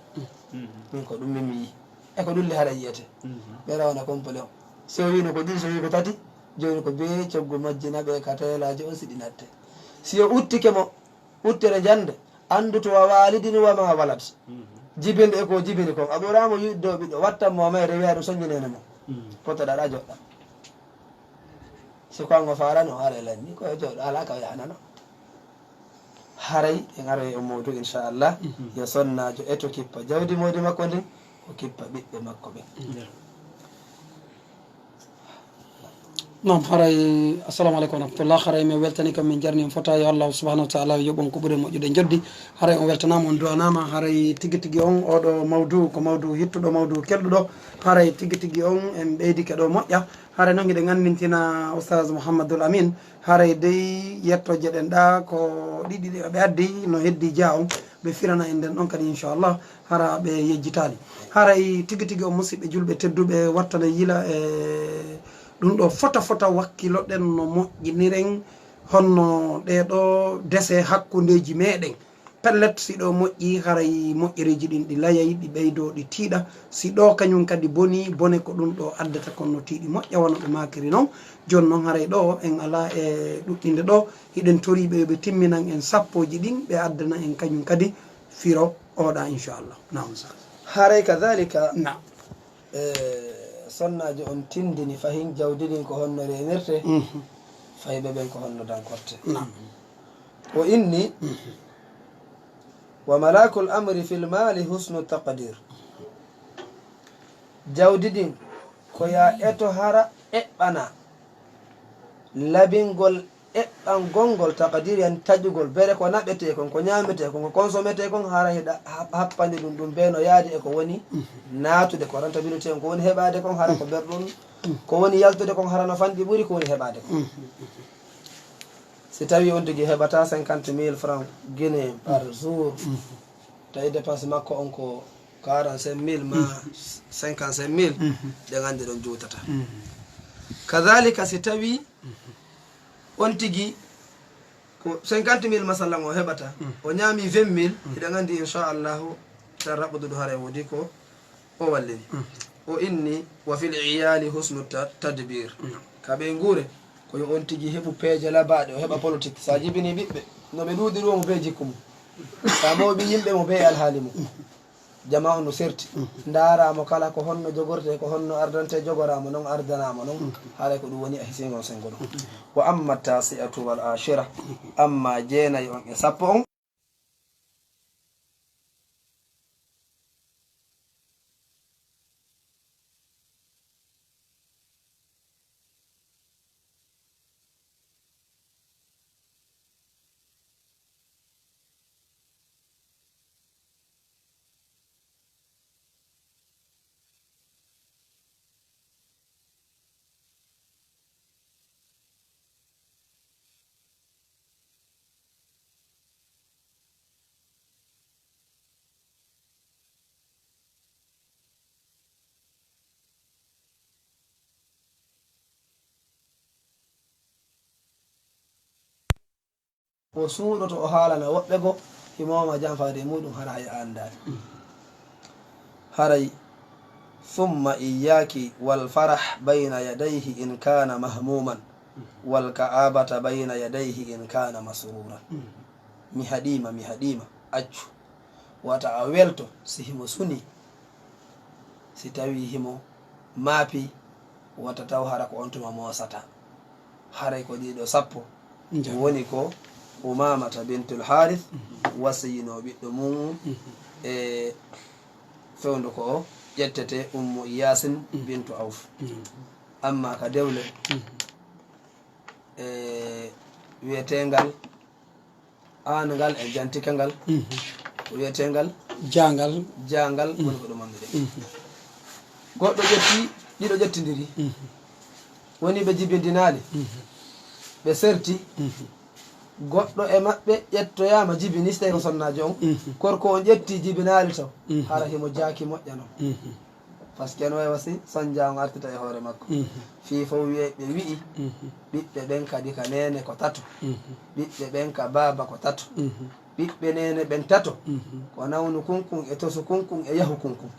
Min ko ɗum min mi yii. E ko ɗum le hara yiyete. Ɓe rawana complet o. Si o wiino ko ɗiɗi, si o wii ko tati, jooni ko bee coggu majjina ɓe ka teelaaji on si ɗi natte. Si o uttike mo, uttere jannde, anndu to wa waalidin wa ma walad. Jibinde e ko jibini kon. A ɓuraamo yiɗde o ɓiɗɗo, wattan mo mayre, wi'a ɗum soññineene mo. Potoɗa ɗa joɗɗa. Si ko an o faarano, haray lanni, ko e jooɗo, alaa ka o yahanano. Haray en aroy e on mawdu, inchallah. Yo sonnaajo eto kippa jawdi moodi makko ndin, o kippa ɓiɓɓe makko ɓen. Naam, haray, assalamu aleykum wa rahmatullah. Haray min weltani kam, min jarni on fota. Yo Allahu subhanahu wa taala yoɓ on ko ɓuri moƴƴude joddi. Haray on weltanaama, on duwanaama. Haray tigi tigi on, oɗo mawdu ko mawdu hittuɗo, mawdu kelɗuɗo. Haray tigi tigi on en ɓeydike ɗo moƴƴa. Haray noon hiɗen anndintina Oustaz Mouhamadul Amin, haray dey yettoje ɗen ɗa ko ɗiɗi ɗe ɓe addi, no heddi ja on, ɓe firana en nden ɗon kadi inchallah, hara ɓe yejjitaali. Haray tigi tigi on, musidɓe julɓe tedduɓe, wattana yila e ɗum ɗo fota fota, wakkiloɗen no moƴƴiniren honno ɗee ɗo dese hakkundeeji meɗen. Pellet, si ɗo moƴƴi, haray moƴƴereeji ɗin ɗi layay, ɗi ɓeydoo, ɗi tiiɗa. Si ɗo kañum kadi bonii, bone ko ɗum ɗo addata kon no tiiɗi moƴƴa, wano ɓe maakiri non. Jooni non, haray ɗo en alaa e ɗuɗɗinde ɗo, hiɗen toriiɓe yo ɓe timminan en sappooji ɗin, ɓe addana en kañum kadi firo oɗa, inchallah. Naam, Oustaz. Haray kadhalika, naam. E, sonnaajo on tindini fahin jawdi ndin ko honno reenirte, mhm, fayɓe ɓen ko honno dankorte. Naam. O inni, mhm, wa malakul amri fil mali husnu taqdir. Jawdi ndin ko ya eto hara eɓɓana labingol eɓɓangol ngol, taqdir, yani taƴugol, bere ko naɓetee kon, ko ñaametee kon, ko consommetee kon, hara hiɗa hap-, happandi ɗum, ɗum bee no yaadi e ko woni naatude, ko rentabilité on, ko woni heɓaade kon, hara ko berɗum, ko woni yaltude kon, hara no fanɗi ɓuri ko woni heɓaade kon. Si tawii on tigi heɓata cinquante mille francs guinéen par jour, tawi dépense makko on ko quarante-cinq mille ma cinquante-cinq mille, ɗen anndi ɗon juutata. Kadhalika, si tawii on tigi ko cinquante mille masalan o heɓata, o ñaami vingt mille, hiɗen anndi inchallahu tan raɓɓuduɗo hara e woodi ko o wallini. O inni, wa fil iyali husnu ta-, tadbir. Ka ɓeynguure, ko yo on tigi heɓu peeje labaaɗe, o heɓa politique. Sa jibini ɓiɓɓe, no ɓe ɗuuɗiri o mo bee jikku mum. Sa mawɓi yimɓe mo bee alhaali mum. Jama on no serti. Ndaara mo kala ko honno jogorte, ko honno ardante, jogora mo non, ardana mo non. Haray ko ɗum woni a hisingol sengo ɗum. Wa amma tasi'atu wal ashira, amma jeenay on e sappo on. O suuɗoto, o haalana woɓɓe goo, himo wama janfaade e muuɗum, hara haya a anndaali. Haray, summa iyyaki wal farah bayna yadayhi in kana mahmuman, wal ka'abata bayna yadayhi in kana masruran. Mi haɗiima, mi haɗiima, accu. Wata a welto si himo sunii, si tawii himo maapii, wata taw hara ko on tuma moosata. Haray ko ɗiɗo sappo. Nja. Woni ko Umamata bintul Harith, mhm, wasiyinoo ɓiɗɗo mum, mhm, e fewndo ko ƴettete Ummu Iyasin, mhm, bintu Awf. Mhm. Amma ka dewle, e wiyeteengal aangal e jantikangal, ko wiyeteengal jaangal. Jaangal woni ko ɗum anndude. Goɗɗo ƴetti, ɗiɗo ƴettindiri, woni ɓe jibindinaali, ɓe serti, goɗɗo e maɓɓe ƴettoyaama jibini, so tawi ko sonnaajo on, korko on ƴetti jibinaali to, hara himo jaaki moƴƴa non. Parce que no wayi wasi sanja on artita e hoore makko. Fii fof wiye ɓe wi'i, ɓiɓɓe ɓen kadi ka neene ko tato, ɓiɓɓe ɓen ka baaba ko tato, ɓiɓɓe neene ɓen tato, ko nawnu kunkun e tosu kunkun e yahu kunkun.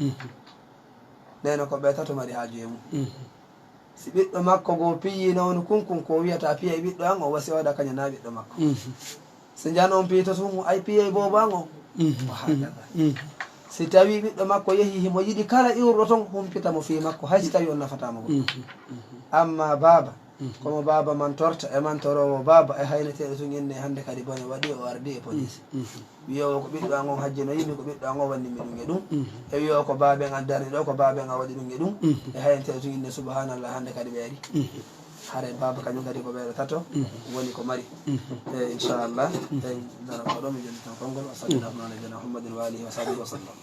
Neene ko ɓe tato mari haaju e mum. Si ɓiɗɗo makko goo piyi nawnu kunkun ko wiyata piya e ɓiɗɗo an, o wasi oɗa kaña na ɓiɗɗo makko. Si njano on piyi to suumu, ay piyey boobo an on. O haajata. Si tawi ɓiɗɗo makko yehi himo yiɗi kala iwruɗo ton, humpita mo fii makko, hay si tawi on nafataa mo goɗɗum. Amma baaba, komo baaba mantorta e mantoroowo baaba e hayneteeɗo tun inne hannde kadi bone waɗi, o ardi e police. Wiyoowo ko ɓiɗɗo an on hajjinoyi mi, ko ɓiɗɗo an on wanni mi ɗum e ɗum. E wiyoowo ko baaben an darni ɗo, ko baaben an waɗi ɗum e ɗum. E hayneteeɗo tun inne subhanallah hannde kadi ɓe ari. Hare baaba kañum kadi ko ɓeeɗo tato woni ko mari. E inchallah en dara ko ɗo mi jonni tan konngol. Wa sallallahu ala nabiyina Muhammadin wa alihi wa sahbihi wa sallam.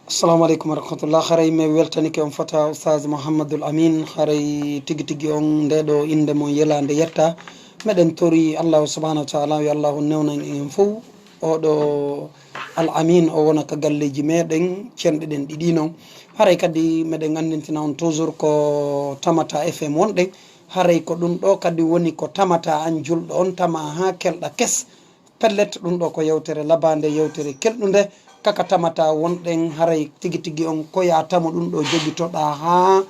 Assalamu aleykum wa rahmatullah. Haray mi weltanike on fota Oustaz Mouhamadoul Amine. Haray tigi tigi on nde ɗo innde mon yelaande yetta. Meɗen tori Allahu subhanahu wa taala yo Allahu newnan en fof oɗo Al Amin o wona ka galleeji meɗen cenɗe ɗen ɗiɗi non. Haray kadi meɗen anndintina on toujours ko Tamata F M wonɗen. Haray ko ɗum ɗo kadi woni ko tamata an julɗo on tama haa kelɗa kes. Pellet, ɗum ɗo ko yewtere labaande, yewtere kelɗunde. Kaka tamata wonɗen, haray tigi tigi on ko ya tamo ɗum ɗo jogitoɗa haa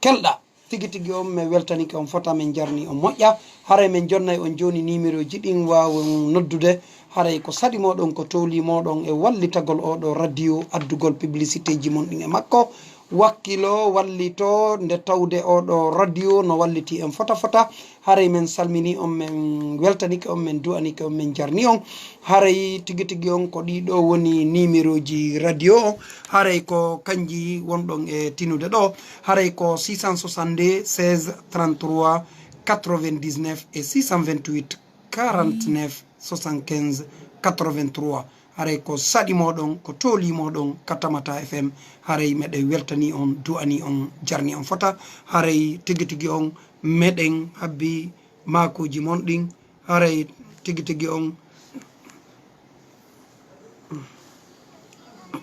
kelɗa. Tigi tigi on, mi weltanike on fota, min jarni on moƴƴa. Haray min jonnay on jooni nimerooji ɗin waawon noddude. Haray ko saɗi moɗon, ko tooli moɗon e wallitagol oɗo radio, addugol publicité ji mon ɗin e makko. Wakkilo, wallito, nde tawde oɗo radio no walliti en fota fota. Haray min salmini on, min weltanike on, min du'anike on, min jarni on. Haray tigi tigi on ko ɗiɗo woni nimerooji radio o. Haray ko kanji wonɗon e tinude ɗo. Haray ko six cent soixante-deux, seize, trente-trois, quatre-vingt-dix-neuf e six cent vingt-huit, quarante-neuf, soixante-quinze, quatre-vingt-trois. Haray ko saɗi moɗon, ko tooli moɗon ka Tamata F M. Haray meɗen weltani on, du'ani on, jarni on fota. Haray tigi tigi on meɗen habbi maakuuji mon ɗin. Haray tigi tigi on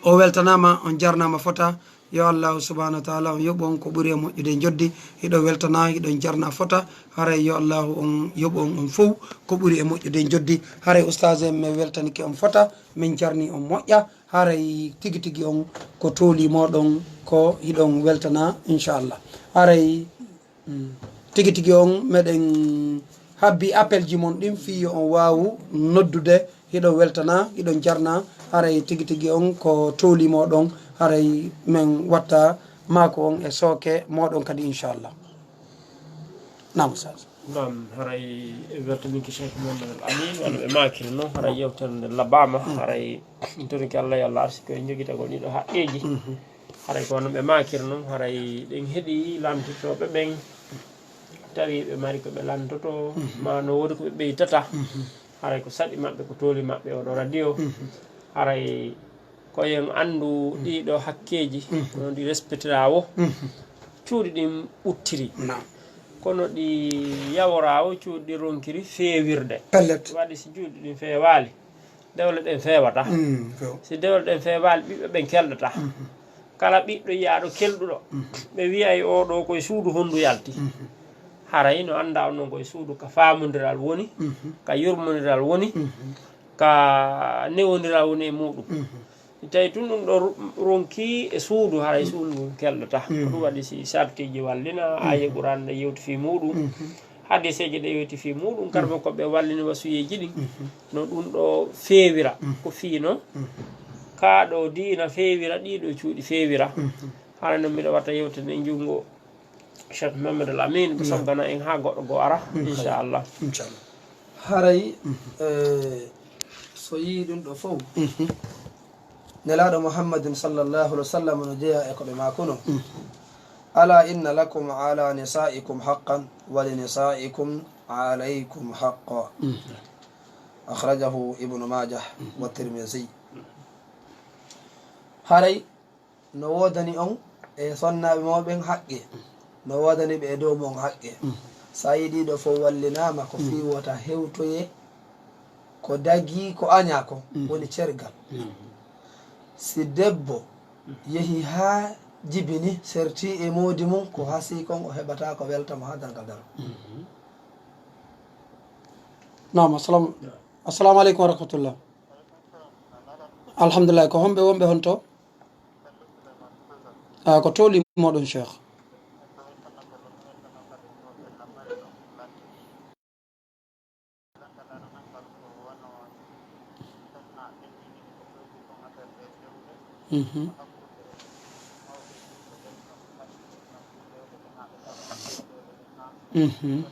o weltanaama, on jarnaama fota. Yo Allahu subhanahu wa taala on yoɓu on ko ɓuri e moƴƴude njoddi. Hiɗo weltana, hiɗon jarna fota. Haray yo Allahu on yoɓu on, on fow ko ɓuri e moƴƴude njoddi. Haray ustaas en, min weltanike on fota, min jarni on moƴƴa. Haray tigi tigi on ko tooli moɗon ko hiɗon weltana, inchallah. Haray Mm. Tigi tigi on, meɗen habbi appel ji mon ɗin fii yo on waawu noddude. Hiɗo weltana, hiɗon jarna, haray tigi tigi on ko tooli moɗon, haray men watta maako on e sooke moɗon kadi, inchallah. Naam, Ustaz. Naam, haray e weltaninki Cheikh Mouhamadou Al Amin, wano ɓe maakiri non, haray yewtere nde labaama, haray en torike Allah yo Allah arsike en jogitagol ɗiɗo haqqeeji. Mhm. Haray ko wano ɓe maakiri non, haray ɗen heɗi lantotoɓe ɓen, tawi ɓe mari ko ɓe lantoto, ma no woodi ko ɓe ɓeytata. Haray ko saɗi maɓɓe, ko tooli maɓɓe oɗo radio. Haray ko en anndu ɗiɗo hakkeeji, no ɗi respectira wo, cuuɗi ɗin ɓuttiri. Naam. Kono ɗi yawora wo, cuuɗi ɗin ronkiri feewirde. Pellet. Waɗi si cuuɗi ɗin feewaali, dewle ɗen feewata. Mm, few. Si dewle ɗen feewaali, ɓiɓɓe ɓen kelɗata. Mhm. Kala ɓiɗɗo yiyaaɗo kelɗuɗo, mhm, ɓe wi'ay oo ɗoo ko e suudu honndu yalti. Mhm. Haray no annda on non ko e suudu ka faamondiral woni, mhm, ka yurmondiral woni, mhm, ka newondiral woni e muɗum. Mhm. Si tawi tun ɗum ɗo ru-, ronki e suudu, haray, mhm, suudu ndun kelɗata. Mhm. Ko ɗum waɗi si sartiji wallina, mhm, aaye Qur'an ɗe yewti fii muɗum. Mhm. Hadiseeje ɗe yewti fii muɗum, mhm, karma ko ɓe wallini wasuyeeji ɗin. Mhm. No ɗum ɗo feewira, mhm, ko fii no, mhm, kaa ɗo diina feewira, ɗii ɗo cuuɗi feewira. Mhm. Hara non miɗo watta yewtere e junngo Cheikh Mouhamadou Al Amin, ɓe, naam, soggana en haa goɗɗo goo ara, mm, inchallah. Inchallah. Haray, mhm, eh, so yii ɗum ɗo fow, mhm, Nelaaɗo Muhammadun sallallahu alaihi wa sallam no jeyaa e ko ɓe maakuno. Mhm. ألا إن لكم على نسائكم حقا ولنسائكم عليكم حقا. أخرجه ابن ماجه والترمذي. Haray no woodani on e sonnaaɓe mooɗon ɓen haqqe, no woodani ɓe e dow mon haqqe. So a yiɗi ɗiɗo fof wallinaama ko fii wota hewtoye ko dagii ko añaa kon, woni cergal. Si debbo yehi haa jibini, serti e moodi mum, ko hasii kon o heɓata ko welta mo haa darngal daro. Naam, assalam, assalamu aleykum wa rahmatullah. Alhamdulillah, ko homɓe wonɓe honto? A, ko towli moɗon, Cheikh. Mhm. Mhm.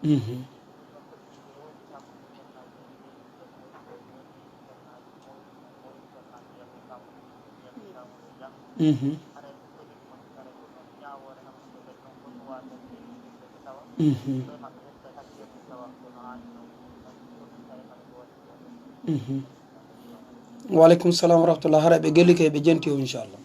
Mhm. Mhm. Mhm. Mhm. Wa aleykum salam wa rahmatullah. Haray ɓe gelike, ɓe jenti o, inchallah.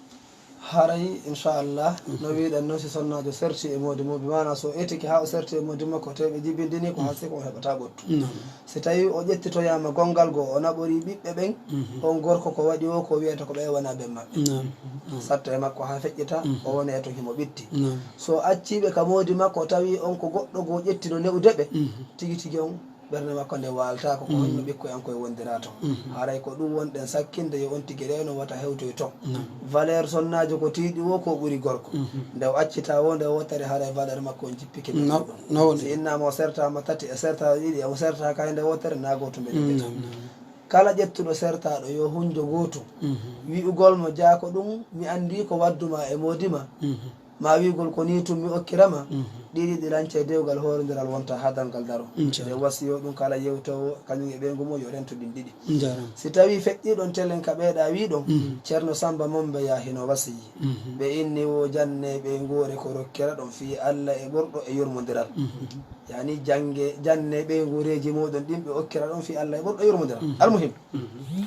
Haray, inchallah, no wiiɗan non, si sonnaajo serti e moodi mum, bi maana so etike haa o serti e moodi makko, tawi ɓe jibindini, ko hasii kon o heɓata ɓuttu. Naam. Si tawii o ƴettitoyaama gonngal goo, o naɓorii ɓiɓɓe ɓen, mhm, on gorko ko waɗi woo, ko wiyata ko ɓee wonaa ben maɓɓe. Naam. Naam. Satta e makko haa feƴƴita, mhm, o wona e ton himo ɓitti. Naam. So o accii ɓe ka moodi makko, o tawii on ko goɗɗo goo ƴetti no ne'ude ɓe, mhm, tigi tigi on ɓernde makko nden waaltaako, ko, mm, honno ɓikkoy an koy wondiraa ton. Mhm. Haray ko ɗun wonɗen sakkinde, yo on tigi reeno wota hewtoy ton. Naam. Valeur sonnaajo ko tiiɗi woo, ko ɓuri gorko. Mhm. Nde o accitaa woo nde wootere, haray valeur makko on jippike. No, no woni. Si innaama o sertaama tati, e sertaa ɗiɗi, o sertaa kay nde wootere, naa gooto mbeɗe. Mm, ɓe. Naam, naam. Kala ƴettuɗo sertaaɗo yo hunjo gootum. Mhm. Wi'ugol mo, jaa ko ɗun mi anndi ko waddu maa e moodi maa. Mhm. Maa wi'ugol ko nii tun mi okkira ma, mhm, ɗiɗi ɗi lancay dewgal hoorondiral wonta haa darngal daro. Inchallah. Nde wasiyoo ɗun kala yewtoowo kañun e ɓeyngu mun yo rentu ɗin ɗiɗi. Njaaraama. Si tawii feƴƴiiɗon telen ka ɓee ɗaa wi'uɗon, mhm, Ceerno Sammba Mombe yaa hino wasiyii. Mhm. Ɓe inni woo jannee ɓeynguure ko rokkiraɗon fii Alla e ɓurɗo e yurmondiral. Mhm. Yaani jannge, jannee ɓeynguureeji mooɗon ɗin ɓe okkiraɗon fii Alla e ɓurɗo e yurmondiral. Mhm. Almuhim. Mhm.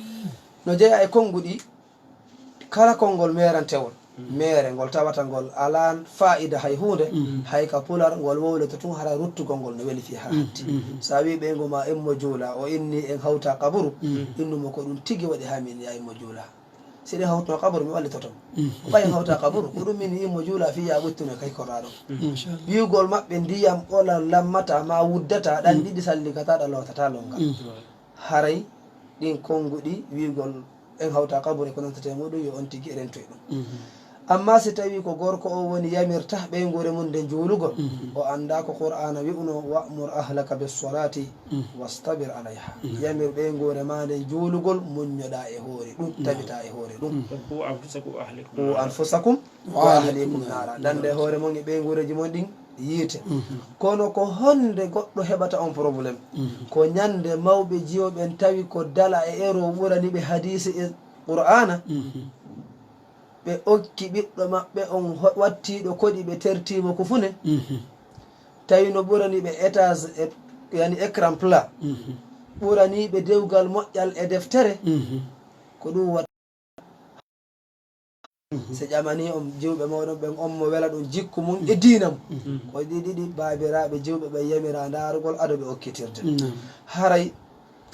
No jeyaa e konnguɗi, kala konngol meerantewol, mhm, meere ngol tawata ngol alaa faa'ida hay huunde, mhm, hay ka pular ngol wowloto tun, hara ruttugol ngol no weli fii haa, mhm, hatti. Mhm. So a wi'i ɓeyngu maa immo juula, o inni en hawta qaburu, mhm, innu mo ko ɗun tigi waɗi haa mi inni yaa immo juula. Si ɗen hawtuno qaburu, mi wallitoto mo. Mhm. Ko ɓay en hawta qaburu, ko ɗun mi inni immo juula fii yaa ɓuttuno e kay korɗaa ɗon. Mhm. Machallah. Wi'ugol maɓɓe ndiyam ɓolal lammataa maa wuddataa, ɗan, mhm, ɗiɗi salligataa, ɗan lootataa lonnga. Mhm. Haray ɗin konnguɗi wi'ugol en hawta qaburu e ko nantata e muɗun, yo on tigi rentoy ɗun. Mhm. Ammaa si tawii ko gorko on woni yamirta ɓeynguure mun nden juulugol, mhm, o anndaa ko Qur'aana wi'unoo, "Wa'mur ahlaka bis-salati, mhm, wastabir alayha." Mhm. Yamir ɓeynguure maa nden juulugol, muññoɗaa e hoore ɗun, naam, tabitaa e hoore ɗun. Mhm. Qu anfusakum wa ahlikum Qu naara. Anfusakum wa ahlikum naara. Naam. Dande hoore mon e ɓeynguureeji mon ɗin yiite. Mhm. Kono ko honde goɗɗo heɓata on problème? Mhm. Ko ñande mawɓe jiyo ɓen tawi ko dala e ero ɓurani ɓe hadiisi e Qur'aana. Mhm. Ɓe okki ɓiɗɗo maɓɓe on ho-, wattiiɗo koɗi, ɓe tertii mo kufune. Mhm. Tawi no ɓurani ɓe étage e, yani écran plat. Mhm. Ɓurani ɓe dewgal moƴƴal e deftere. Mhm. Ko ɗun waɗi Mhm. Si ƴamanii on jiwɓe mooɗon ɓen, on mo wela ɗun jikku mun e diina mun. Mhm. Ko ɗi ɗiɗi baabiraaɓe jiwɓe ɓen yamiraa ndaarugol ado ɓe okkitirde. Naam. Haray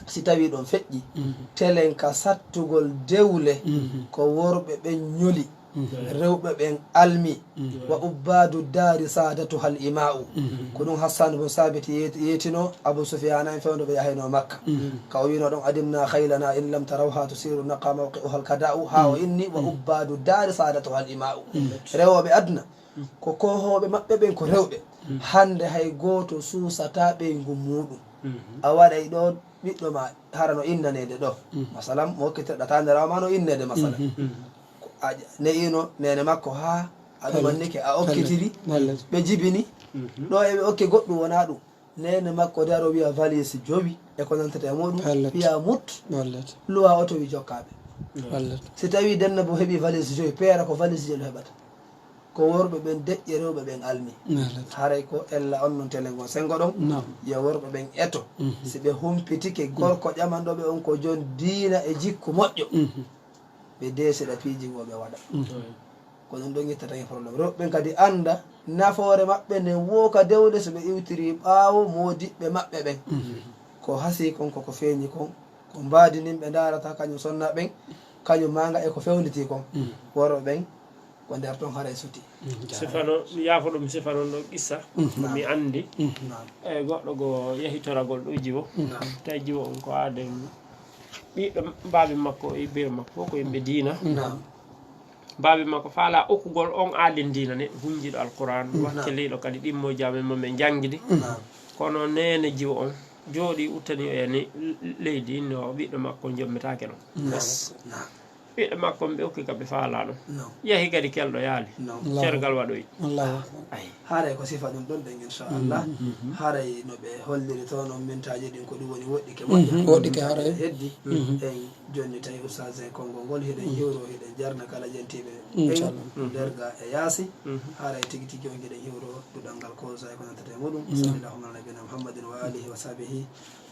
si tawii ɗon feƴƴi, mhm, telen ka sattugol dewle, mhm, ko worɓe ɓen ñoli, mhm, rewɓe ɓen almi, mhm, wa ubbaadu daari saadatuhal imaa'u. Mhm. Ko ɗun Hassan bun Saabit yeet-, yeetinoo Abu Sufyaana en fewndo ɓe yahaynoo Makka. Mhm. Ka o wi'unoo ɗon, "Adimnaa khaylana in lam tarawha tusiru naqa mawqi'uhal kadaa'u." Haa o, mhm, inni, "Wa, mhm, ubbaadu daari saadatuhal imaa'u." Mhm. Rewooɓe aduna, mhm, ko koohooɓe maɓɓe ɓen ko rewɓe. Mhm. Hande hay gooto suusataa ɓeyngu muuɗum. Mhm. A waɗay ɗoo ɓiɗɗo maa, hara no innaneede ɗoo. Mhm. Masalan, mo okkitirɗaa taaniraawo maa no inneede, masalan. Mhm. Ko a ne'iino neene makko haa a ɗumannike, a okkitiri, wallet, wallet, ɓe jibini. Mhm. Ɗoo eɓe okke goɗɗum wonaa ɗum. Neene makko daro wi'a valise jowi e ko nantata e muɗum, wallet, wi'a mut, wallet, luwa oto wi jokkaaɓe. Wallata. Si tawii dennabo heɓii valise joyi, peera ko valise joyi no heɓata. Ko worɓe ɓen deƴƴe, rewɓe ɓen almi. Wallata. Haray ko ella on non tele ngon senngo ɗon, Naam. yo worɓe ɓen eto. Mhm. Si ɓe humpitike gorko ƴamanɗo ɓe on ko jon diina e jikku moƴƴo, Mhm. ɓe deesira piiji goo ɓe waɗa. Mhm. Ko ɗum ɗon ittata hen problème. Rewɓe ɓen kadi annda nafoore maɓɓe nden woo ka dewle so ɓe iwtirii ɓaawo moodiɓɓe maɓɓe ɓen. Mhm. Ko hasii kon, ko ko feeñi kon, ko mbaadi ndin ɓe ndaarata, kañum sonnaa ɓen, kañum maanga e ko fewnditii kon. Mhm. Worɓe ɓen ko nder ton haray suti. Mhm. Sifano, mi yaafo ɗum, sifano no qissa, Mhm. mi anndi. Mhm. Naam. E goɗɗo go yahi toragol ɗo jiwo. Naam. Tawi jiwo on ko aaden ɓiɗɗo baabi makko e biro makko fof ko yimɓe diina. Naam. Baabi makko faala okkugol on aaden diina ne, hunjiiɗo Alquran, Naam. wakkiliiɗo kadi ɗimmo jaamen mo men janngidi. Naam. Kono neene jiwo on jooɗi uttani o yani leydi, no ɓiɗɗo makko jommetaake non. Naam. Naam. Ɓiɓɓe makko ɓe okki ka ɓe faalano. No. Yahi kadi kelɗo yaali. No. Allahu Cergal waɗoyi. Allahu akbar. Ay. Haray ko sifa ɗum ɗon ɗen, inchallah. Mhm. Haray no ɓe holliri toon on mintaaji ɗin ko ɗum woni woɗɗike moƴƴa. Mhm. Woɗɗike haray. Heddi. Mhm. En jonni tawi ustaas en konngol ngol hiɗen hiwro, hiɗen jarna kala jentiiɓe. Inchallah. Nder ga e yaasi. Mhm. Haray tigi tigi on hiɗen hiwro duɗal ngal ko sa e ko nantata e muɗum. Mhm. Sallallahu ala nabiyina Muhammadin wa alihi wa sahbihi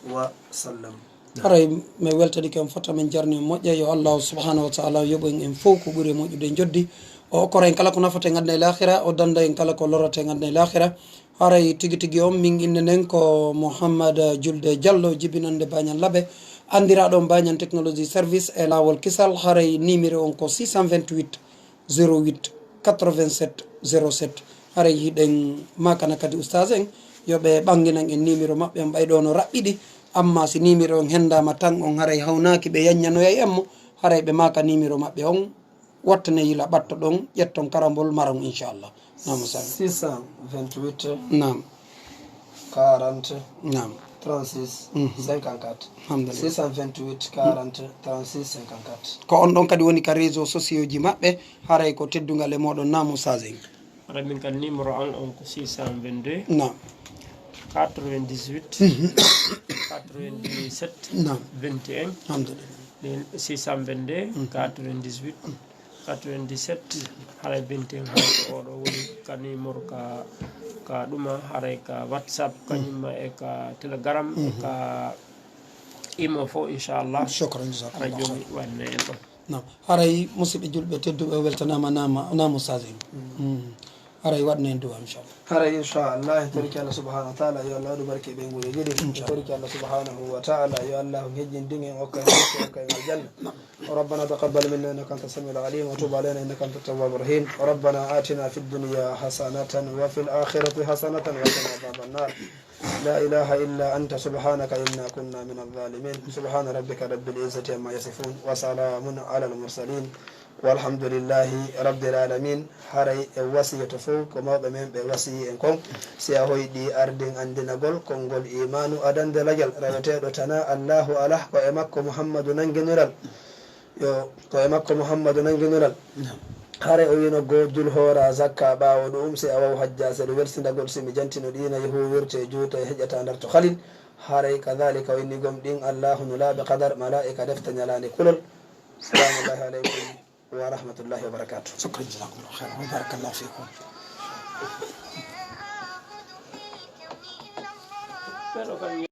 wa sallam. Haray mi weltanike on fof, min jarni on moƴƴa. Yo Allahu subhanahu wa taala yoɓu en en fof ko ɓuri e moƴƴude e joddi. O okkora en kala ko nafata en aduna e laakhira, o danda en kala ko lorrata en aduna e laakhira. Haray tigi tigi on min innde nden ko Mouhammad Julde Diallo, jibinande Bañan Labe, anndiraaɗo on Bañan Technologie Service e laawol kisal. Haray numéro on ko six cent vingt-huit, zéro huit, quatre-vingt-sept, zéro sept. Haray hiɗen maakana kadi ustaas en, yo ɓe ɓannginan en numéro maɓɓe on, ɓay ɗo no raɓɓiɗi. Amma si numéro on henndaama tan, on haray hawnaaki ɓe yanñanoyay en mo, haray ɓe maaka numéro maɓɓe on, wattane yila ɓatto ɗon, ƴetton karambol maron, inchallah. Naam, Moussa. Six cent vingt-huit. Naam. Quarante. Naam. Trente-six. Mhm. Cinquante-quatre. Alhamdulillah. Six cent vingt-huit, quarante, trente-six, cinquante-quatre. Ko on ɗon kadi woni ka réseaux sociaux ji maɓɓe, haray ko teddungal e mooɗon, Naam Moussa Zeng. Haray min kadi numéro an on ko six cent vingt-deux. Naam. Quatre-vingt-dix-huit. Mhm. Quatre-vingt-dix-sept. Naam. Vingt et un. Alhamdulillah. Ɗin six cent vingt-deux, Mhm. quatre-vingt-dix-huit. Quatre-vingt-dix-sept, haray vingt et un, haray ko oɗo woni ka numéro ka, ka ɗuma, haray ka WhatsApp, kañumma e ka Telegram, e ka Imo fof, inchallah. Shukran, jazakumullah Haray jooni khair. Waɗne en ɗon. Naam. Haray musidɓe julɓe tedduɓe, o weltanaama Naam, Naam Moussa Zeng. Mm. Haray waɗne en duwa, inchallah. Haray inchallah, en torike Allah subhanahu wa taala, yo Allah waɗu barke e ɓeynguureeji ɗin. En torike Allah subhanahu wa taala, yo Allah hejjin ɗum en, okka en, okka en aljanna. ربنا تقبل منا إنك أنت السميع العليم وتب علينا إنك أنت التواب الرحيم. ربنا آتنا في الدنيا حسنة وفي الآخرة حسنة وقنا عذاب النار. لا إله إلا أنت سبحانك إنا كنا من الظالمين. سبحان ربك رب العزة عما يصفون وسلام على المرسلين والحمد لله رب العالمين. Haray e wasiyata fof ko mawɓe men ɓe wasiyi en kon. Si a hoyɗi arden anndinagol konngol imaanu adande lajal, reweteeɗo tanaa Allaahu alah, ko e makko Muhammadu nannginural. Yo, ko e makko Muhammadu nannginural. Naam. Haray o wiino goo jul hoora zakka ɓaawo ɗuum, si a waw hajja, si ɗo welsindagol, si mi jantino ɗiina, yo huuwirte, juuta, e heƴata ndarto Khalil. Haray kadhalika o inni gom ɗin Allaahu nulaaɓe qadar, malaa'ika defta ñalaande kulol. Salaamullahi aleykum wa rahmatullahi wa barakatuh. Shukran, jazakumullahu khairan wa barakallahu fikum.